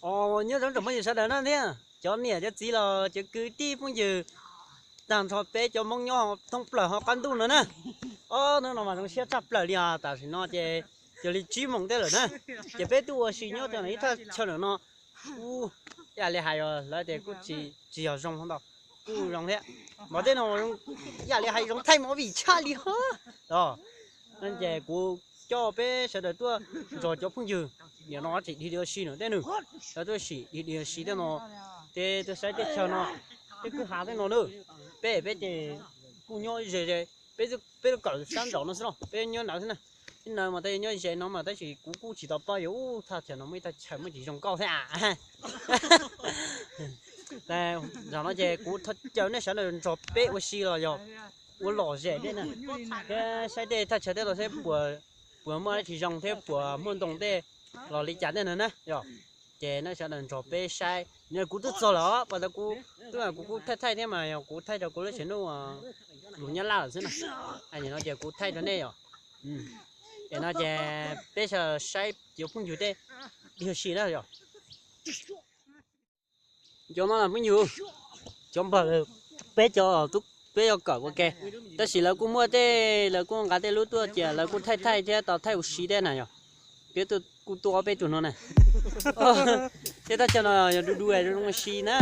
Os, nyob zoo tsoom phooj ywg sawv daws na thiab cov niam cov txiv los cov kwv tij phooj ywg, tag nrho peb cov Hmoob nyob thoob plaws hauv qab ntuj no na. Os, hnub no mas zoo siab tshaj plaws li os, tam sim no ces yog li tsib moos tej lawm na, ces peb tuaj ua si nyob rau ib thaj chaw ntawm no. Ua ib yam li hais os, lawv tias kuj tsis, tsis yog zoo ntau, kuj zoo thiab. Mas tej no ib yam li hais zoo thaij movie tshaj li os. Os, no ces kuv coj peb sawv daws tuaj nrog cov phooj ywg nim no tseem dig dig ua si no tej nws, lawv tuaj sim dig dig ua si tej no, ces tuaj saib teb chaws no, tej kwj ha tej no na. Peb, peb ces kuj nyob ze ze, peb, peb lub kawm sab nraum no xwb los peb nyob ntawd xwb na. Ib ntawd mas tej nyob ze no mas tab sis kuv kuj tsis tau paub yuav ub thaj chaw no muaj ib thaj chaw muaj tsis zoo nkauj thiab. Zaum no ces kuv thov caw nej sawv daws nrog peb ua si los yog ua lom zem tej na, thiab saib tej thaj chaw tej los seb puas, puas muaj dab tsi zoo thiab puas muaj ntoo tej los li cas tej no na yom. Ces nej sawv daws nrog peb saib, kuv twb txog lawm os, pas tas kuv twb, kuv kuj thaij thaij thiab mas yog kuv thaij rau kuv lub tshav nuj lus Nyab Laj lawm xwb na. Nim no ces kuv thaij rau nej yom. Ces no ces peb sawv saib cov phooj ywg tej dig ua si na yom. Cov no phooj ywg, cov npawg, peb cov, peb cov kawm ua ke, tab sis lawv kuj muaj tej, lawv kuj nqa tej lub tuaj ces lawv kuj thaij thaij thiab tau thaij ua si tej na yom. Peb kuj tuaj ob peb tug no na. Tej thaj chaw no yog du du zoo ua si na.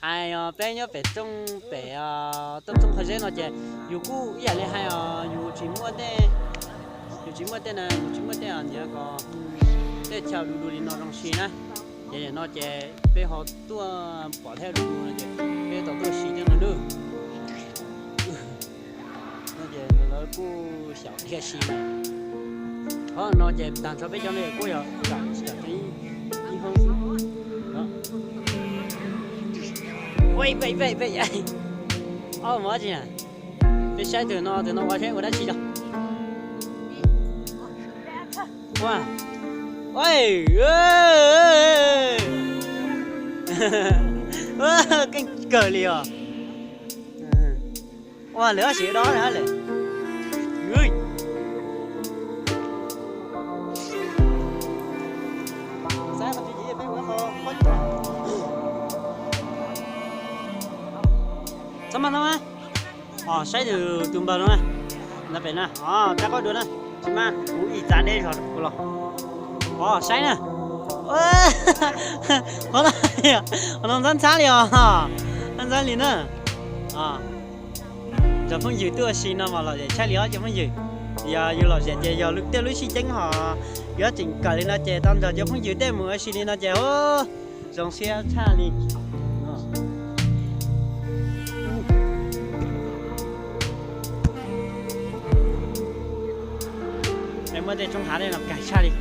Hais peb nyob pem rooj, pem rooj Qhov Zeb no ces yus kuj ib yam li hais os, yus tsis muaj tej, yus tsis muaj tej na, yus tsis muaj tej os, nyiam kom tej chaw du du li no zoo si na. Ces no ces peb ho tuaj pom thiab du du no ces peb tau tuaj si thiab no nawb. No ces lawv kuj xyaum dhia si na. Qhov no ces tag nrho peb cov no kuj yog ib hoob xwb. Ob, mus dab tsi na? Peb saib tus no, tus no ua saib ua dab tsi tso. Ua, keej kawg li os. Ua lawv ob siv do na lawm. Txhob maj no, os, saib tus, tus npawg no na. Ntawd pem na, os, rab qaub dua na. Tsis maj, kuv ib txav deb zog kuv los. Os, saib na. Qhov no, qhov no ntxhab ntxhab li os. Ntxhab ntxhab li na. Cov phooj ywg tuaj ua si no mas lom zem tshaj li os cov phooj ywg. Yog yus lom zem ces yog tej lub sij ceeb ho yuav tseem kawm li no ces tau nrog cov phooj ywg tej mus ua si li no ces zoo siab tshaj li. Es muaj tej roob hav tej no kawg tshaj li.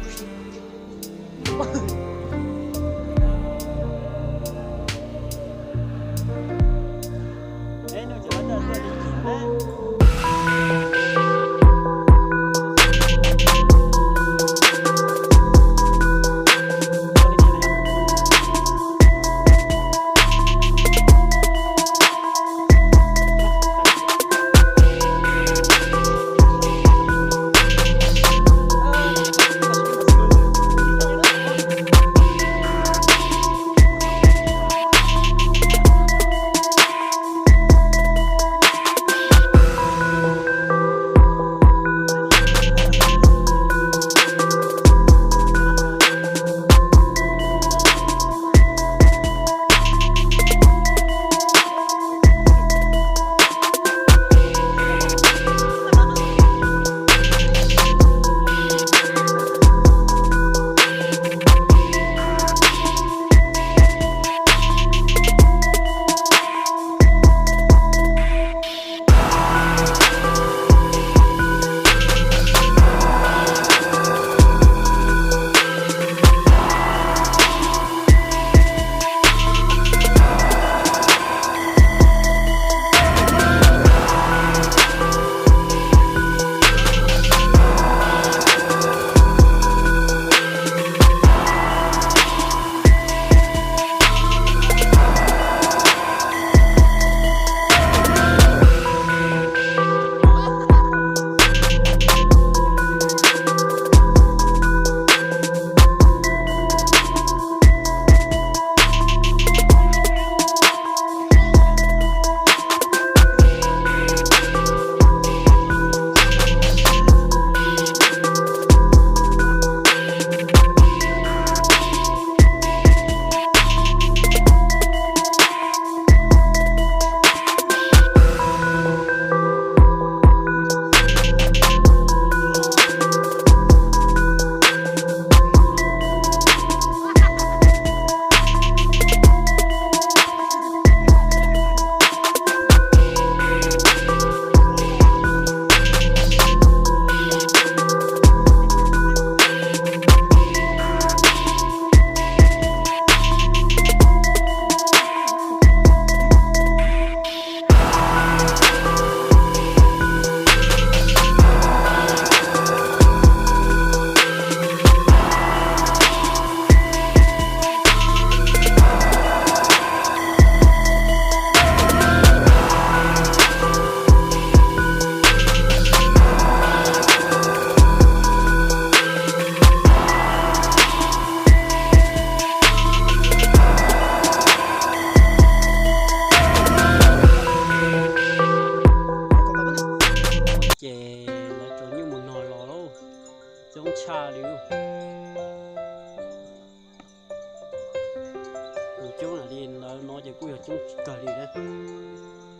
Tus coob li lawv no ces kuj yog coob tsis kawg li na.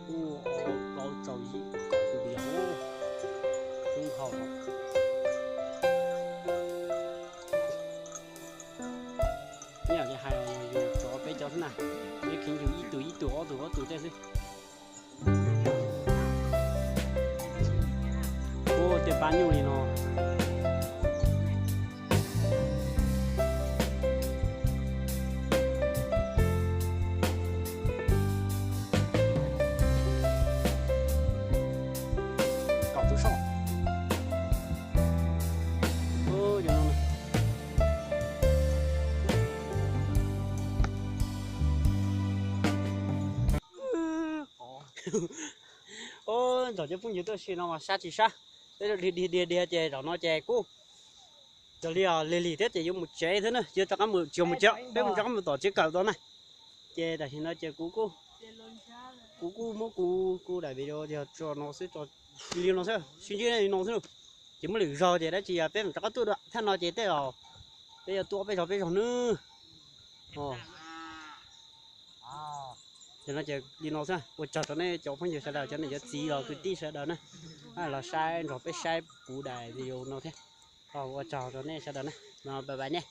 Kuj ob plaub rau yim kaum tus yog coob dhau. Ib yam li hais yus cov peb cov xwb na, peb kheev yus ib tug ib tug ob tug ob tug tej xwb. Ua tej pab nyuj li no. Kaum tus soj. Nrog cov phooj ywg tuaj si no mas sab tsis sab, peb dhia dhia dhia ces zaum no ces kuj cov li lig lig thiab ces yuav mus tsev thiab na, yuav rov qab mus tsev, mus tsev, peb mus rov qab mus tom tsev kawm tau na. Ces tam sim no ces kuv kuj, kuv kuj muab kuv kuv daim video yog tso no xwb, li no xwb, sib ntsib li no xwb. Ces muaj lwm zaug ces dab tsi yog peb mus rov qab tuaj dua thaj no ces tej zaum peb yuav tuaj peb zog peb zog nawb. Ces no ces li no xwb, ua tsaug rau nej cov phooj ywg sawv daws, cov niam cov txiv los kwv tij sawv daws na, los saib nrog peb saib kuv daim video no thiab. Ua tsaug rau nej sawv daws na, no bye bye nej.